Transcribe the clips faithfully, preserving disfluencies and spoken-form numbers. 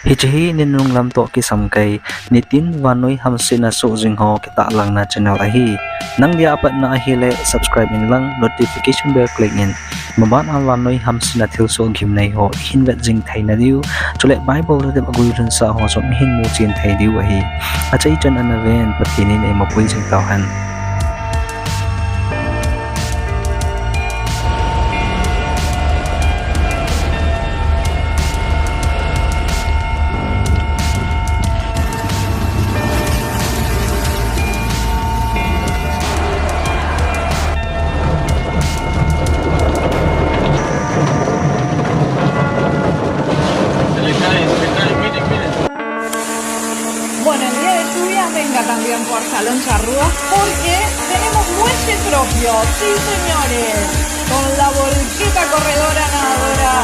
Hiche hi ninunung lam toh kisam kai, nitin vannoi hamsetna soh jing ho kitahlangna channel ahi. Nang dia apatna ahile subscribe in lang notification bell click in. Maban a vannoi hamsetna thilsoh gimnei ho ihin vet jing theina diu. Chule Bible ladep agui lhunsah ho jong ihin muchen thei diu ahi. Achaichan ana ven, Pathen in eimapui jing tauhen. Bueno, en día de lluvia venga también por Salón Charrúa porque tenemos muelle propio, sí señores, con la volqueta corredora nadadora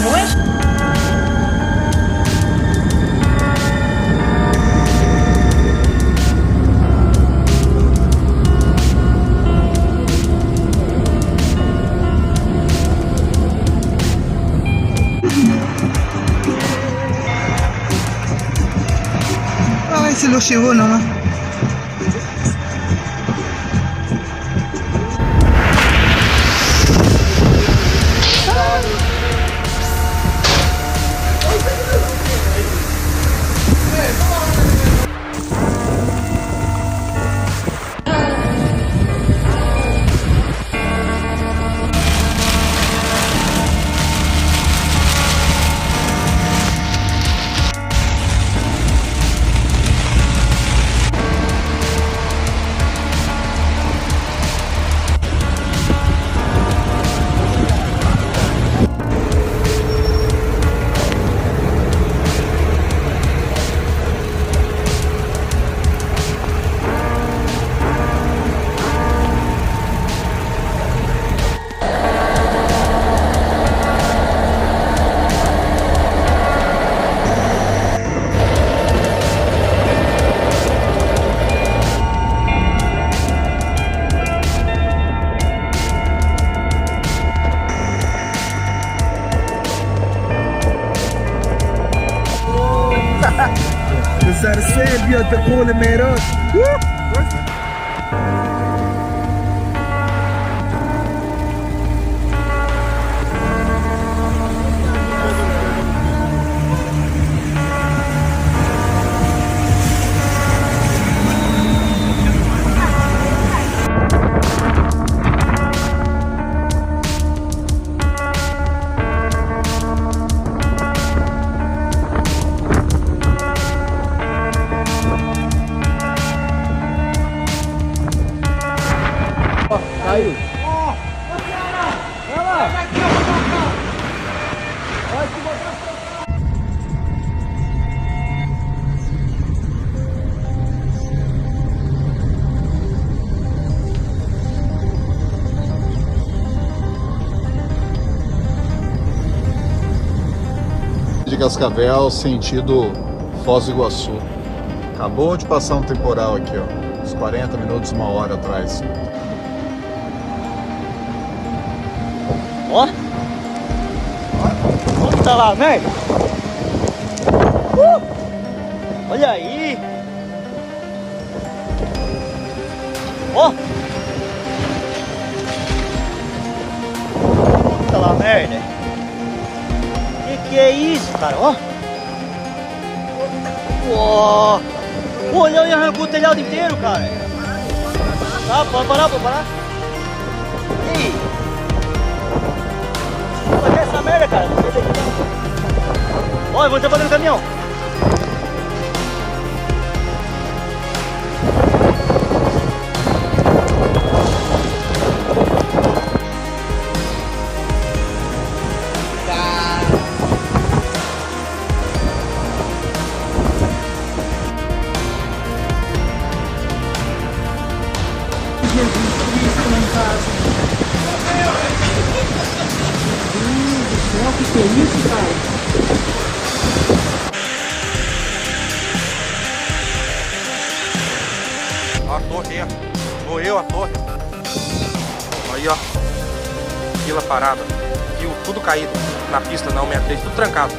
muelle. Ay, se lo llevó nomás. Usar se bio te kule merot. Caiu. De Cascavel, sentido Foz do Iguaçu. Acabou de passar um temporal aqui, ó. Uns quarenta minutos, uma hora atrás. Ó. Puta lá, velho. Uh! Olha aí. Ó. Puta lá, merda. Que que é isso, cara? Ó. Uou! Olha, olha, arrancou o telhado inteiro, cara. Tá, pode parar, pode parar. Ei! Olha essa merda, cara. Olha, vou trabalhar no caminhão. Jesus Cristo lá em casa. Meu Deus do céu, que que é isso, cara? Ó a torre aí, ó. Moeu a torre. Aí, ó. Fila parada. Fio tudo caído. Na pista, na um meia três, tudo trancado.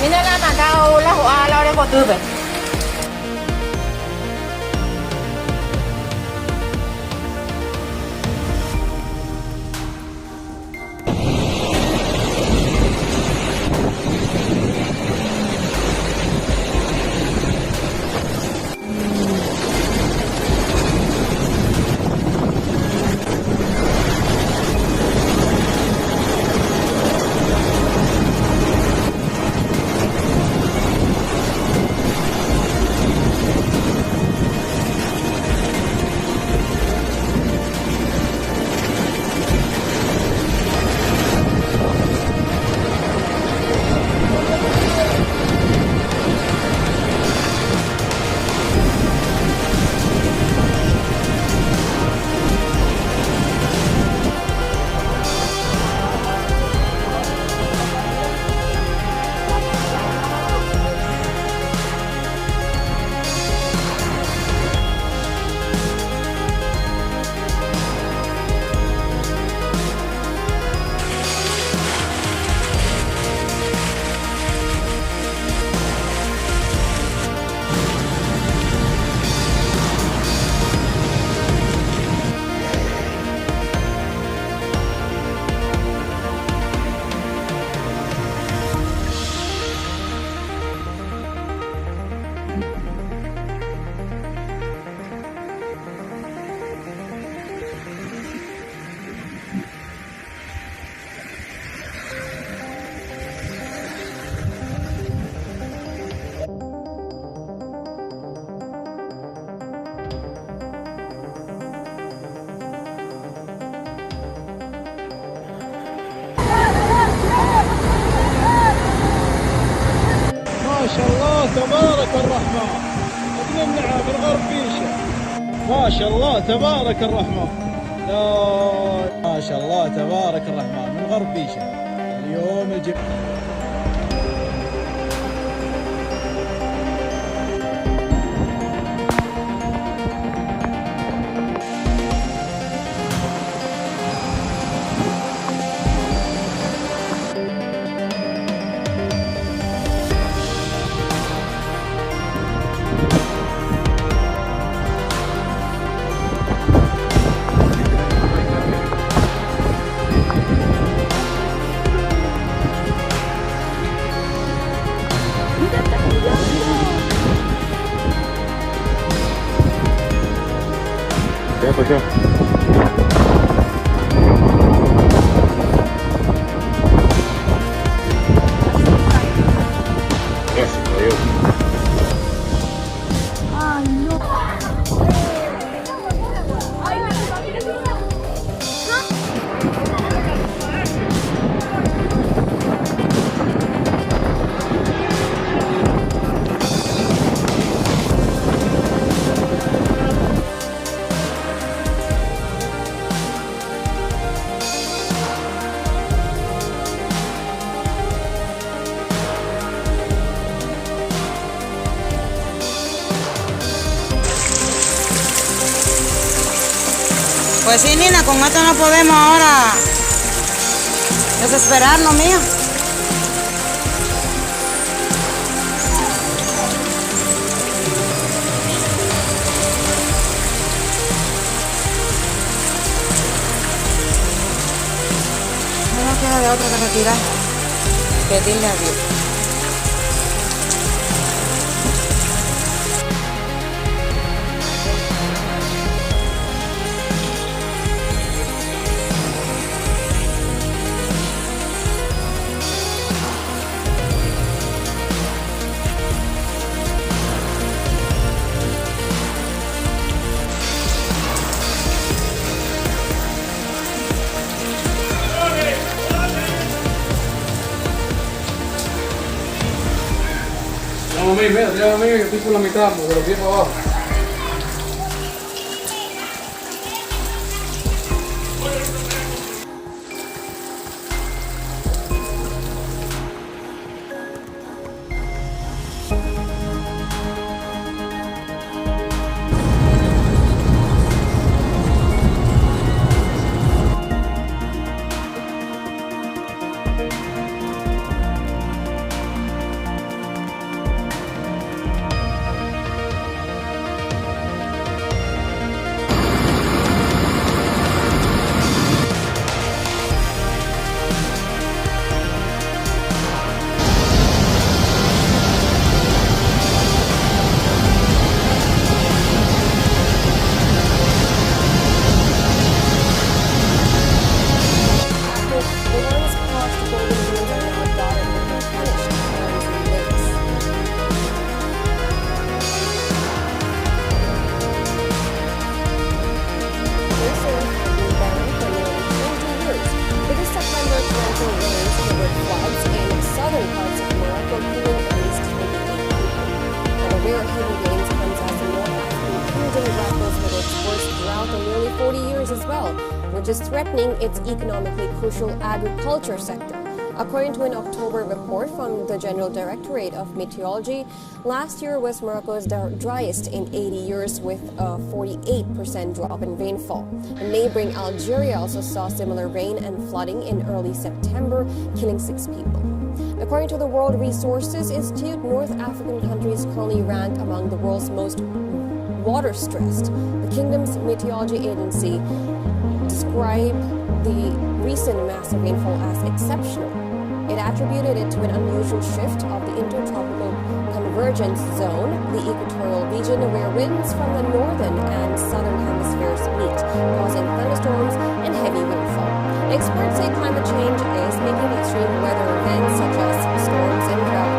Ina la ma dau la ho a la re ko tu be. ما شاء الله تبارك الرحمن. من النعم الغرب بيشه. ما شاء الله تبارك الرحمن. لا، ما شاء الله تبارك الرحمن، من غرب بيشه. اليوم الجمعة. Pues sí, nina, con esto no podemos ahora desesperarnos, mía. No nos queda de otra que retirar. Pedirle a Dios. Llámame, mira, llámame, estoy por la mitad, me lo vi para abajo. Heavy rains comes as the North African kingdom grapples with its worst drought in nearly forty years as well, which is threatening its economically crucial agriculture sector. According to an October report from the General Directorate of Meteorology, last year was Morocco's dr- driest in eighty years, with a forty-eight percent drop in rainfall. And neighboring Algeria also saw similar rain and flooding in early September, killing six people. According to the World Resources Institute, North African countries currently rank among the world's most water stressed. The kingdom's meteorology agency described the recent massive rainfall as exceptional. It attributed it to an unusual shift of the intertropical convergence zone, the equatorial region where winds from the northern and southern hemispheres meet, causing thunderstorms and heavy rainfall. Experts say climate change is making extreme weather events such as storms and drought